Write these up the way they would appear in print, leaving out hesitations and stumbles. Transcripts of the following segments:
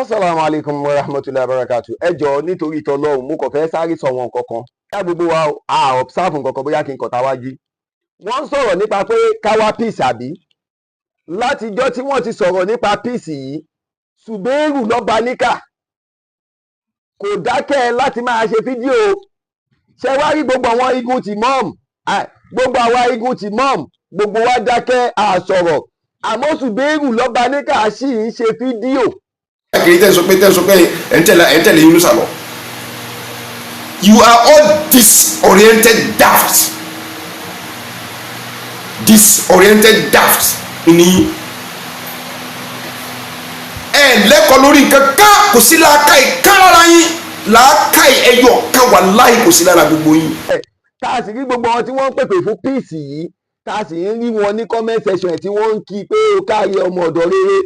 Asalaamu alaykum wa rahmatulahi wa barakatu. Ẹ jọ̀ọ́, nítorí tọlọ́run, mo kàn fẹ́ sáré sọ wọn kankan ká gbogbo wa a observe nǹkankan, bóyá kí n kọ̀tà wájú. Wọ́n ń sọ̀rọ̀ nípa pé káwá peace, àbí? Látijọ́ tí wọ́n ti sọ̀rọ̀ nípa peace yìí, Ṣùbẹ́rù lọ́ba níkà kò dákẹ́ láti máa ṣe fídíò. Ṣe wá rí gbogbo àwọn igun ti mọ́ọ̀mù, gbogbo àwa igun ti mọ́ọ̀mù, gbogbo wa dákẹ́, àsọ̀rọ̀, àmọ́ Ṣùbẹ́rù lọ́ba níkà sì ń ṣe fídíò. Kiri tẹ́ sọ pé ẹ̀ ń tẹ̀lé Yunusa lọ. You are all disoriented daft, disoriented daft ni. Ẹ lẹ́kọ̀ọ́ lórí nǹkan ká kò sí làákàyè ká lára yín, làákàyè ẹyọ ká wà láì kò sí lára gbogbo yín. Tá a sì rí gbogbo àwọn tí wọ́n ń pèpè fún peace yìí, tá a sì ń rí wọn ní comment section ẹ̀ tí wọ́n ń kí pé ó kárí ọmọ ọ̀dọ̀ rere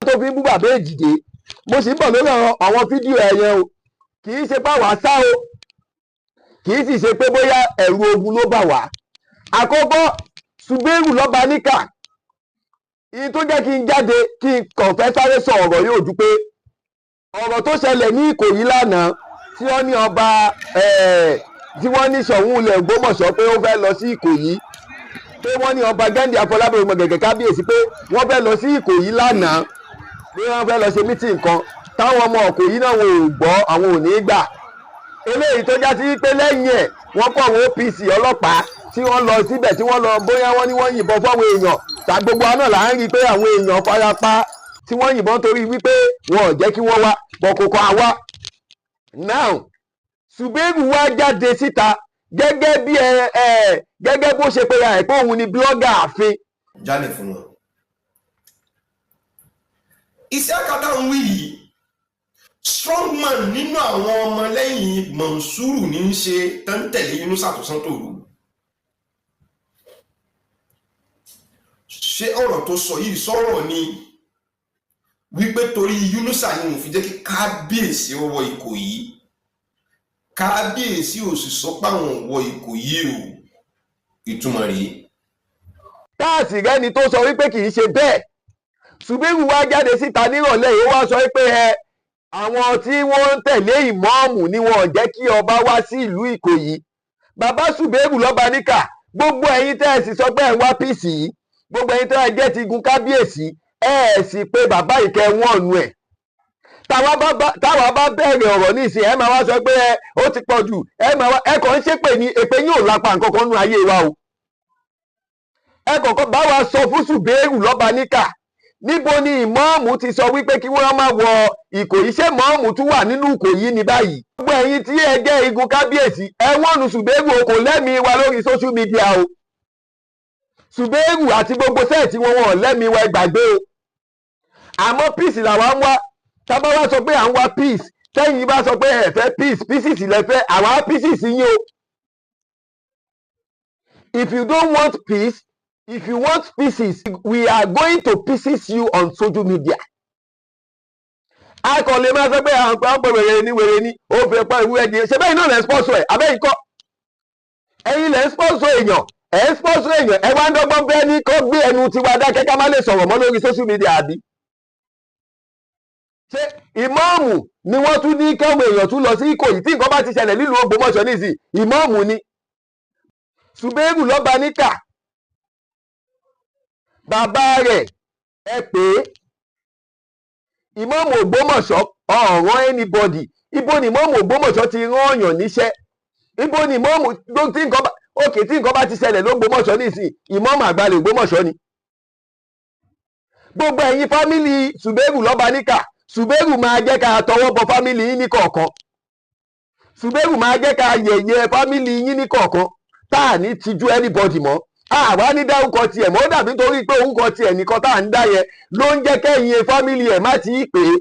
tó fi ń bú bàbá Èjìdé. Mo sì ń bọ̀ lórí àwọn fídíò ẹ̀ yẹn o. Kì í ṣe pé àwa sá o, kì í sì ṣe pé bóyá ẹ̀rù ogun ló bà wá. Àkọ́kọ́, Ṣùbẹ́rù lọ́ba níkà, ìyí tó jẹ́ kí n jáde kí n kàn fẹ́ sáré sọ ọ̀rọ̀ yóò ju pé ọ̀rọ̀ tó ṣẹlẹ̀ ní Ìkòyí lánàá, tí wọ́n ní ọba, tí wọ́n ní Ṣọ̀ún ilẹ̀ Ògbómọ̀ṣọ́ pé ó fẹ́ lọ sí Ìkòyí, pé wọ́n ní ọba Ghandi Afọlábí Ògúnmọ̀gẹ̀gẹ̀ kábíyèsí pé wọ́n fẹ́ lọ sí Ìkòyí lánàá, pé wọ́n fẹ́ lọ ṣe meeting kan, táwọn ọmọ Ìkòyí náà wọn ò gbọ́, àwọn ò ní gbà. Eléyìí tó já sí pé lẹ́yìn ẹ̀, wọ́n kọ́ àwọn OPC ọlọ́pàá tí wọ́n lọ síbẹ̀, tí wọ́n lọ, bóyá wọ́n ní wọ́n yìnbọn fáwọn èèyàn ta. Gbogbo wa náà là ń rí i pé àwọn èèyàn farapa tí wọ́n yìnbọn torí wípé wọn ò jẹ́ kí wọ́n wá bọ̀ kò kọ́ àwa. Now, Ṣùbẹ́rù wá jáde síta gẹ́gẹ́ bí ẹ ẹ gẹ́gẹ́ bó ṣe pé ẹ pé òun ni blogger ààfin. Jálẹ̀ fún wọn. Isiaka táwọn wí yìí, strong man nínú àwọn ọmọlẹ́yìn Mọ̀nsúrù ní í ṣe tán tẹ̀lé Yunusa tó sán tòru. Ṣé ọ̀rọ̀ tó sọ yìí sọ̀rọ̀ ni wípé torí Yunusa ni òun fi jẹ́ kí kábíyèsí ó wọ Ìkòyí? Kábíyèsí ò sì sọ páwọn ò wọ Ìkòyí o. Ìtumọ̀ rèé. Káàsì rẹ́ni tó sọ wípé kì í ṣe bẹ́ẹ̀. Ṣùbẹ́rù wá jáde síta nírọ̀lẹ́ yìí, ó wá sọ wípé ẹ àwọn tí wọ́n ń tẹ̀lé ìmọ̀ọ́mù ni wọn ò jẹ́ kí ọba wá sí ìlú Ìkòyí. Bàbá Ṣùbẹ́rù lọ́ba níkà, gbogbo ẹ̀yin tẹ́ ẹ sì sọ pé ẹ̀ ń wá peace yìí, gbogbo ẹ̀yin tẹ́ ẹ jẹ́ ti gun kábíyèsí, ẹ ẹ̀ sì pé bàbá ìkẹ́ wọ́n ọ̀nù ẹ̀. Táwa bá bẹ̀rẹ̀ ọ̀rọ̀ nísìnyí, ẹ máa wá sọ pé ẹ ó ti pọ̀ jù, ẹ máa wá ẹ kàn ń ṣépè ní èpè yín ò lápá nǹkan kan nú ayé wa o. Ẹ kọ̀ọ̀kan bá wa sọ fún Ṣùbẹ́rù lọ́ba níkà, níbo ni ìmọ̀ọ́mù ti sọ wípé kí wọ́n má wọ Ìkòyí? Ṣé mọ̀ọ́mù tún wà nínú Ìkòyí ní báyìí? Gbogbo ẹ̀yin tí ẹ jẹ́ igun kábíyèsí, ẹ wọ́n nu Ṣùbẹ́rù o, kò lẹ́mìí wa lórí social media o. Ṣùbẹ́rù àti gbogbo set wọn, wọn lẹ́mìí wa, ẹ gbàgbé o. Àmọ́ peace làwa ń wá. Tábà wá sọ pé à ń wá peace, tẹ́yìn bá sọ pé ẹ fẹ́ peace, pieces lẹ fẹ́, àwa pieces yín o. If you don't want peace, if you want pieces, we are going to pieces you on social media. A kàn lè máa sọ pé à ń pè wèrè ní wèrè ní ó fẹ́ pa ìwé ẹ̀jẹ̀ ṣe bẹ́ẹ̀ náà lẹ́ ń sponsor ẹ̀ abẹ́yìn kọ́. Ẹ̀yin lẹ́ ń sponsor èèyàn, ẹ̀ ń sponsor èèyàn, ẹ̀ wá ń dọ́gbọ́n bẹ́ẹ̀ ní kó gbé ẹnu tiwa dákẹ́ ká má lè sọ̀rọ̀ mọ́ lórí social media, àbí? Ṣé ìmọ̀ọ́mù ni wọ́n tún ní kẹ́wọ̀n èèyàn tún lọ sí Ìkòyí tí nǹkan bá ti ṣẹlẹ̀ nílùú Ògbómọ̀ṣọ́ nísìn? Ìmọ̀ọ́mù ni Ṣùbẹ́rù lọ́ba níkà. Bàbá rẹ̀ ẹ pé ìmọ̀ọ́mù Ògbómọ̀ṣọ́ ọ̀ràn anybody. Ibo ni ìmọ̀ọ́mù Ògbómọ̀ṣọ́ ti rán ọ̀yàn níṣẹ́? Ibo ni ìmọ̀ọ́mù tí nǹkan bá òkè, tí nǹkan bá ti ṣẹlẹ̀ lÓgbómọ̀ṣọ́ nísìn, ìmọ̀ọ́mù àgbàlẹ̀ Ògbómọ̀ṣọ́ ni? Gbogbo ẹ̀yin family Ṣùbẹ́rù lọ́ba níkà, Ṣùbẹ́rù máa jẹ́ ká tọwọ́ bọ family yín ní kọ̀ọ̀kan. Ṣùbẹ́rù máa jẹ́ ká yẹ̀yẹ́ family yín ní kọ̀ọ̀kan, tá à ní tijú anybody mọ́, àwa ní dárúkọ tiẹ̀ mọ́. Ó dàbí torí pé orúkọ tiẹ̀ nìkan tá à ń dá yẹn ló ń jẹ́ kẹ́yìn family ẹ̀ má ti pè é.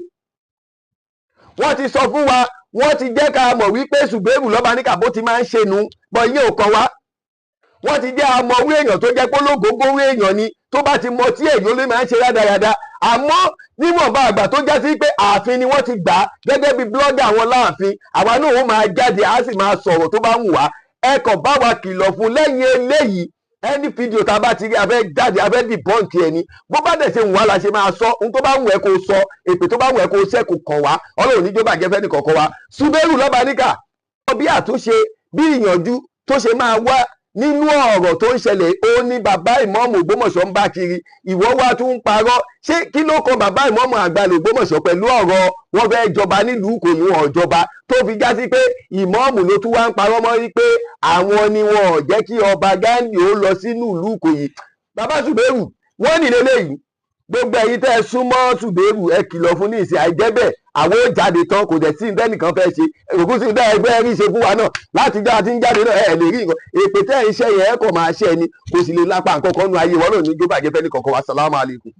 Wọ́n ti sọ fún wa, wọ́n ti jẹ́ ká mọ̀ wípé Ṣùbẹ́rù lọ́ba níkà bó ti máa ń ṣe nu bọ́, ìyẹn ò kàn wá. Wọ́n ti jẹ́ àmọ̀wé èèyàn tó jẹ́ pé ológógóró èèyàn ni, tó bá ti mọ tí èèyàn ló máa ń ṣe rádaràda. Àmọ́ níwọ̀nba àgbà tó já sí pé ààfin ni wọ́n ti gbà á gẹ́gẹ́ bí blogger àwọn láàfin, àwa náà ó máa jáde, á sì máa sọ̀rọ̀ tó bá wù wá. Ẹ kàn bá wa kìlọ̀ fún lẹ́yìn eléyìí. Ẹni fídíò tá a bá ti rí, abẹ́ jáde, abẹ́ dìbọ́ǹkì ẹni. Bó bá dẹ̀ ṣe wù wá la ṣe máa sọ. Ohun tó bá wù ẹ́ kó sọ, èpè tó bá wù ẹ́ kó ṣẹ́, kò kàn wá. Ọlọ́run níjó bàjẹ́ fẹ́ nìkọ̀ọ̀kan wa. Ṣùbẹ́rù lọ́ba níkà bí àtúnṣe, bí ìyànjú tó ṣe máa wá nínú ọ̀rọ̀ tó ń ṣẹlẹ̀, ó ní bàbá ìmọ̀ọ́mù Ògbómọ̀ṣọ́ ń bá kiri. Ìwọ wá tún ń parọ́. Ṣé kí ló kan bàbá ìmọ̀ọ́mù àgbà l'Ògbómọ̀ṣọ́ pẹ̀lú ọ̀rọ̀ wọn fẹ́ jọba nílùú Ìkòyí, wọn ò jọba, tó fi já sí pé ìmọ̀ọ́mù ló tún wá ń parọ́ mọ́ wípé àwọn ni wọn ò jẹ́ kí ọba Ghandi ó lọ sínú ìlú Ìkòyí? Bàbá Ṣùbẹ́rù, wọ́n ní lélẹ́yìí. Gbogbo ẹ̀yin tẹ́ ẹ súnmọ́ Ṣùbẹ́rù, ẹ kìlọ̀ fún ní ìsìn. Àìjẹ́ bẹ́ẹ̀, àwọn ó jáde tán. Kò dẹ̀ sí ní tẹ́nìkan fẹ́ ṣe òkú sí ní ẹgbẹ́ rí ṣe fún wa náà. Láti jọ́ àti ń jáde náà, ẹ lè rí nǹkan. Èpè tẹ́ ẹ ń ṣe yẹn, ẹ kàn máa ṣe ẹni, kò sì lè lápá nǹkan kan nu ayé wọn náà ní. Jó bàjẹ́ fẹ́ ní kọ̀ọ̀kan wa. Sàlámù alaykum.